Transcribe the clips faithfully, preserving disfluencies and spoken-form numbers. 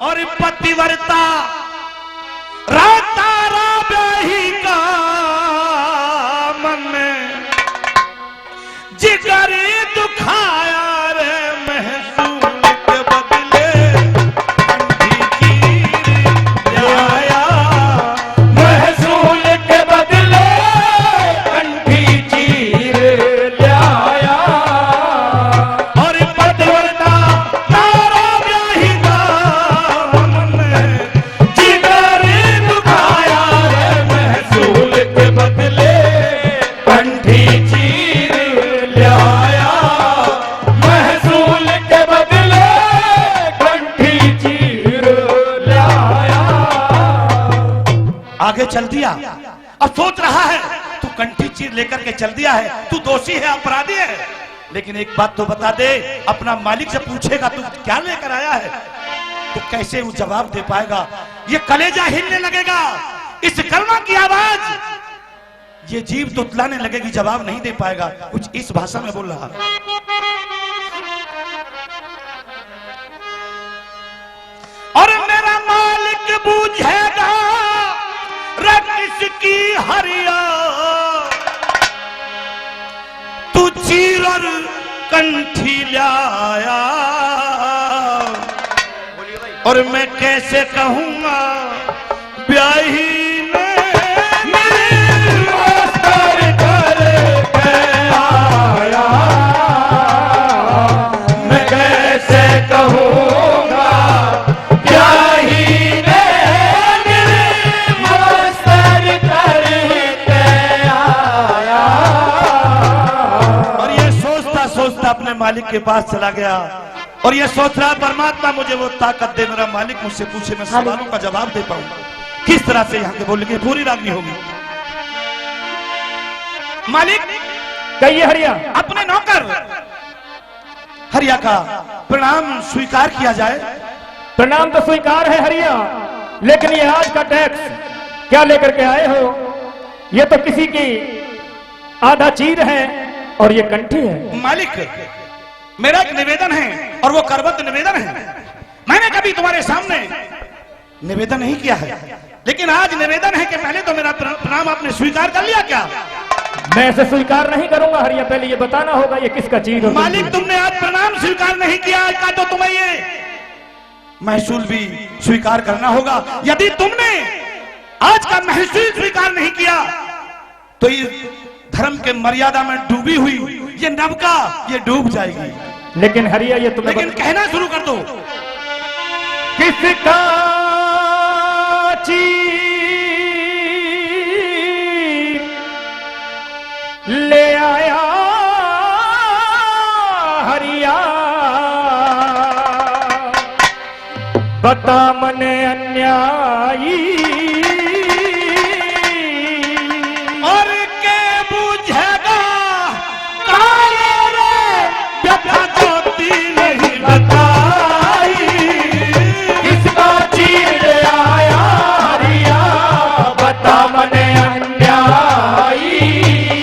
और पतिव्रता राता रा ब्याही का मन जिगर दुखाया रे, महसूल के बदले कंठी चीर ल्याया। महसूल के बदले कंठी चीर ल्याया। और पतिव्रता तारा ब्याही दामन जिगर दुखाया रे, महसूल के बदले कंठी चीर ल्याया, महसूल के बदले कंठी चीर ल्याया। आगे चल दिया। अब सोच रहा है, तू कंठी चीर लेकर के चल दिया है, तू दोषी है, अपराधी है, लेकिन एक बात तो बता दे, अपना मालिक जब पूछेगा तू क्या लेकर आया है, तो कैसे वो जवाब दे पाएगा? ये कलेजा हिलने लगेगा, इस कलमा की आवाज ये जीभ तुतलाने लगेगी, जवाब नहीं दे पाएगा। कुछ इस भाषा में बोल रहा है। और मेरा मालिक बूझेगा रे किसकी हरिया, तू चीर और कंठी ल्याया। और मैं कैसे कहूंगा ब्याही ने मेरे मास्टर करके आया। मैं कैसे कहूंगा ब्याही ने मेरे मास्टर करके आया। और ये सोचता सोचता अपने मालिक के पास चला गया। और ये सोच रहा, परमात्मा मुझे वो ताकत दे, मेरा मालिक मुझसे पूछे, मैं हाँ। सवालों का जवाब दे पाऊं। किस तरह से यहाँ के बोलेंगे, पूरी रागनी होगी। मालिक, कहिए हरिया। अपने नौकर हरिया का प्रणाम स्वीकार किया जाए। प्रणाम तो स्वीकार है हरिया, लेकिन ये आज का टैक्स क्या लेकर के आए हो? ये तो किसी की आधा चीर है और ये कंठी है। मालिक, मेरा एक निवेदन है और वो करबद्ध निवेदन है। मैंने कभी तुम्हारे सामने निवेदन नहीं किया है, लेकिन आज निवेदन है कि पहले तो मेरा प्र-, प्रणाम आपने स्वीकार कर लिया क्या? मैं इसे स्वीकार नहीं करूंगा हरिया, पहले ये बताना होगा ये किसका चीर है। मालिक, तुमने आज प्रणाम स्वीकार नहीं किया, आज का तो तुम्हें ये महसूल भी स्वीकार करना होगा। यदि तुमने आज का महसूल स्वीकार नहीं किया, तो इस धर्म के मर्यादा में डूबी हुई ये नवका, ये डूब जाएगी। लेकिन हरिया, ये तुम्हें लेकिन बत- कहना शुरू कर दो। किसका चीर ले आया हरिया, बता मने अन्यायी। और के बुझेगा काले रे, व्यथा जाती नहीं बताई। किसका चीर आया हरिया, बता मने अन्यायी।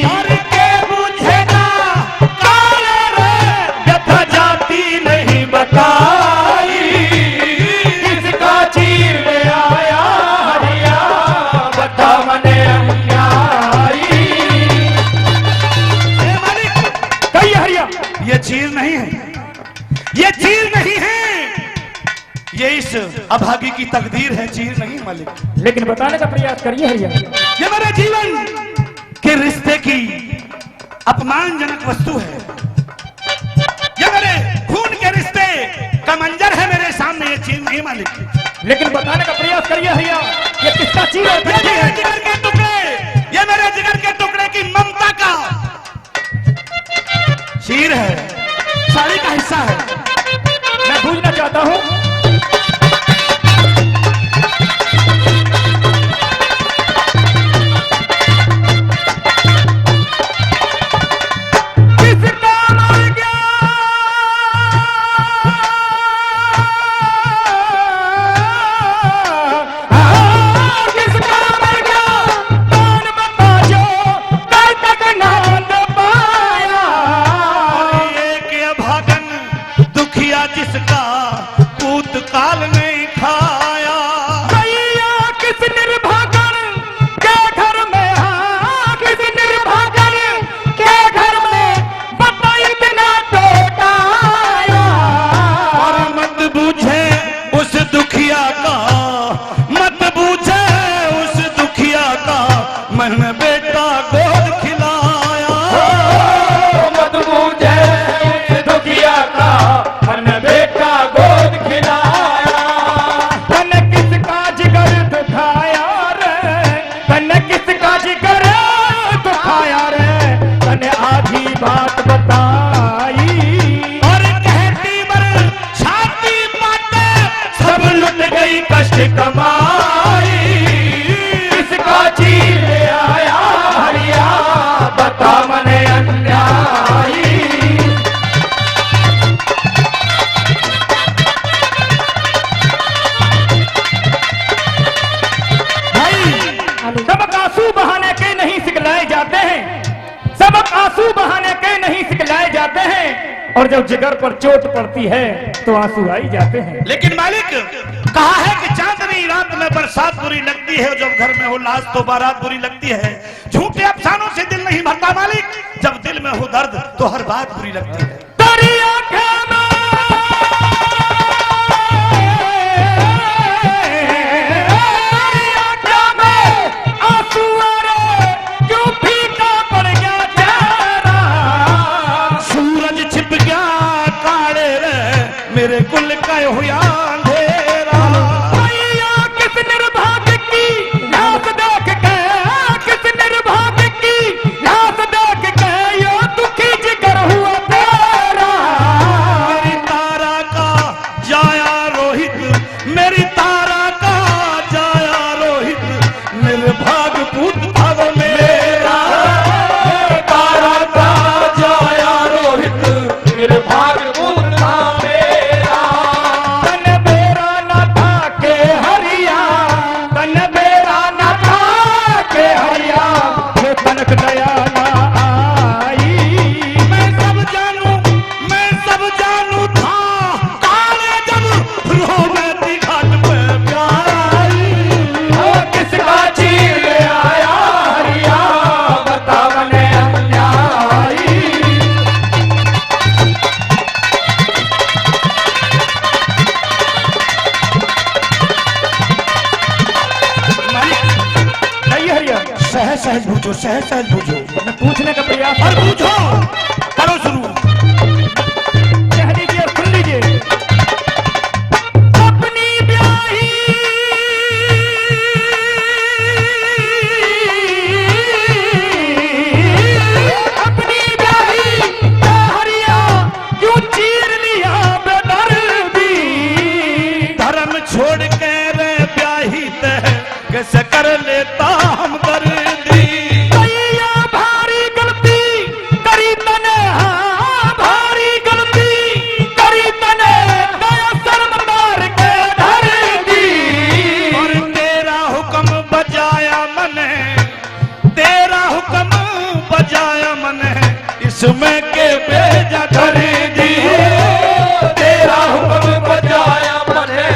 और के बुझेगा काले रे, व्यथा जाती नहीं बताई। किसका चीर आया हरिया, बता मने अन्यायी। ए मालिक, कहिए हरिया। ये चीर नहीं है, ये चीर नहीं है, ये इस अभागी की तकदीर है, चीर नहीं मालिक। लेकिन बताने का प्रयास करिए हरिया। ये मेरे जीवन के रिश्ते की अपमानजनक वस्तु है। ये मेरे खून के रिश्ते का मंजर है मेरे सामने, ये चीर नहीं मालिक। लेकिन बताने का प्रयास करिए हरिया, ये किसका चीर है? ये मेरे जिगर के टुकड़े, ये मेरे जिगर के टुकड़े की ममता का चीर है, साड़ी का हिस्सा है। मैं बूझना चाहता हूँ। किसका मर गया? किसका मर गया? कौन बता जो कल तक नांद पाया। एक अभागन कष्ट कमाई, किसका जी ले आया हरिया, बता मने अन्यायी। भाई, सबक आंसू बहाने के नहीं सिखलाए जाते हैं, सबक आंसू बहाने के नहीं सिखलाए जाते हैं, और जब जिगर पर चोट पड़ती है तो आंसू आ ही जाते हैं। लेकिन मालिक, कहा है कि चांदनी रात में बरसात बुरी लगती है, जब घर में हो लाश तो बारात बुरी लगती है। झूठे अफसानों से दिल नहीं भरता मालिक, जब दिल में हो दर्द तो हर बात बुरी लगती है। तेरी आंखें में, तेरी आंखें में आंसू आ रहे, क्यों फीका पड़ गया चेहरा? सूरज छिप गया काले रे, मेरे कुल का हुआ अंधेरा। भैया किस निर्भाग की लाश देख के, किस निर्भाग की लाश देख के यो दुखी जिगर हुआ तेरा। मेरी तारा का जाया रोहित, मेरी तारा का जाया रोहित, निर्भाग पूत था वो मेरा। तारा का जाया रोहित, निर्भाग पूत था मेरा। तन बेरा ना था के हरिया, तन बेरा ना था के हरिया, ये तनक दया ना आई। मैं सब जानू, मैं सब जानू था, काले जब रोवे दी घाट पे प्यारी। ओ किसका जी ले आया हरिया, बता मने अन्यायी। मालिक, नहीं हरिया। सहज सहज बूझो, सहज सहज बूझो। मैं पूछने का प्रयास और बूझो, करो शुरू। कह दीजिए, सुन लीजिए। अपनी ब्याही, अपनी ब्याही का हरिया क्यों चीर लिया बेदर्दी? धर्म छोड़ के रे ब्याही ते कैसे कर लेता हमदर्दी। भैया भारी गलती करी तने, हाँ, भारी गलती करी तने, दया शर्म तार के धर दी। और तेरा हुक्म बजाया मने, तेरा हुक्म बजाया मने, इसमें के बेजा कर दी। तेरा हुक्म बजाया मने,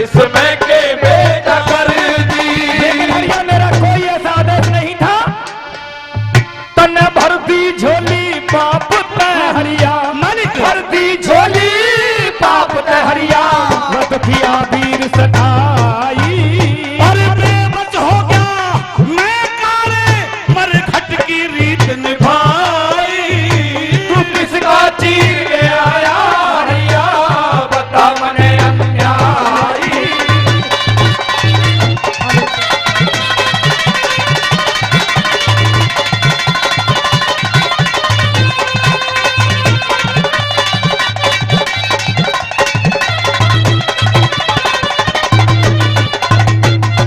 इसमें के बेजा कर दी। लेकिन हरिया मेरा कोई ऐसा आदेश नहीं था। तन्ने भर दी झोली पाप तै हरिया, मालिक। भर दी झोली पाप तै हरिया, वत किया वीर सदाई। अरे बेबस हो गया मैं काले, मरघट की रीत निभाई। तू किसका चीर ले आया हरिया, बता मने अन्यायी।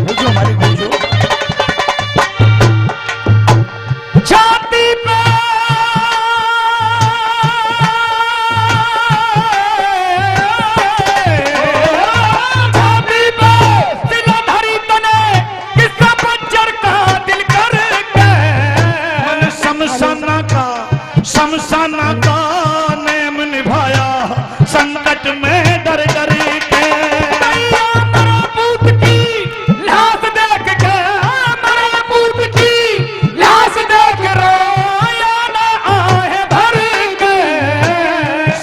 बूझो मालिक, बूझो। छाती पे, छाती पे सिला धरी तने, किसका पंचर का दिल करके। मन शमशाना का, शमशाना का नेम निभाया, संकट में डर डर के। भैया मरा पूत की लाश देख के, मरा पूत की लाश देख रोया ना आहे भर के।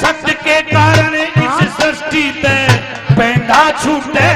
सत्य के कारण इस सृष्टि ते पैंदा छूटे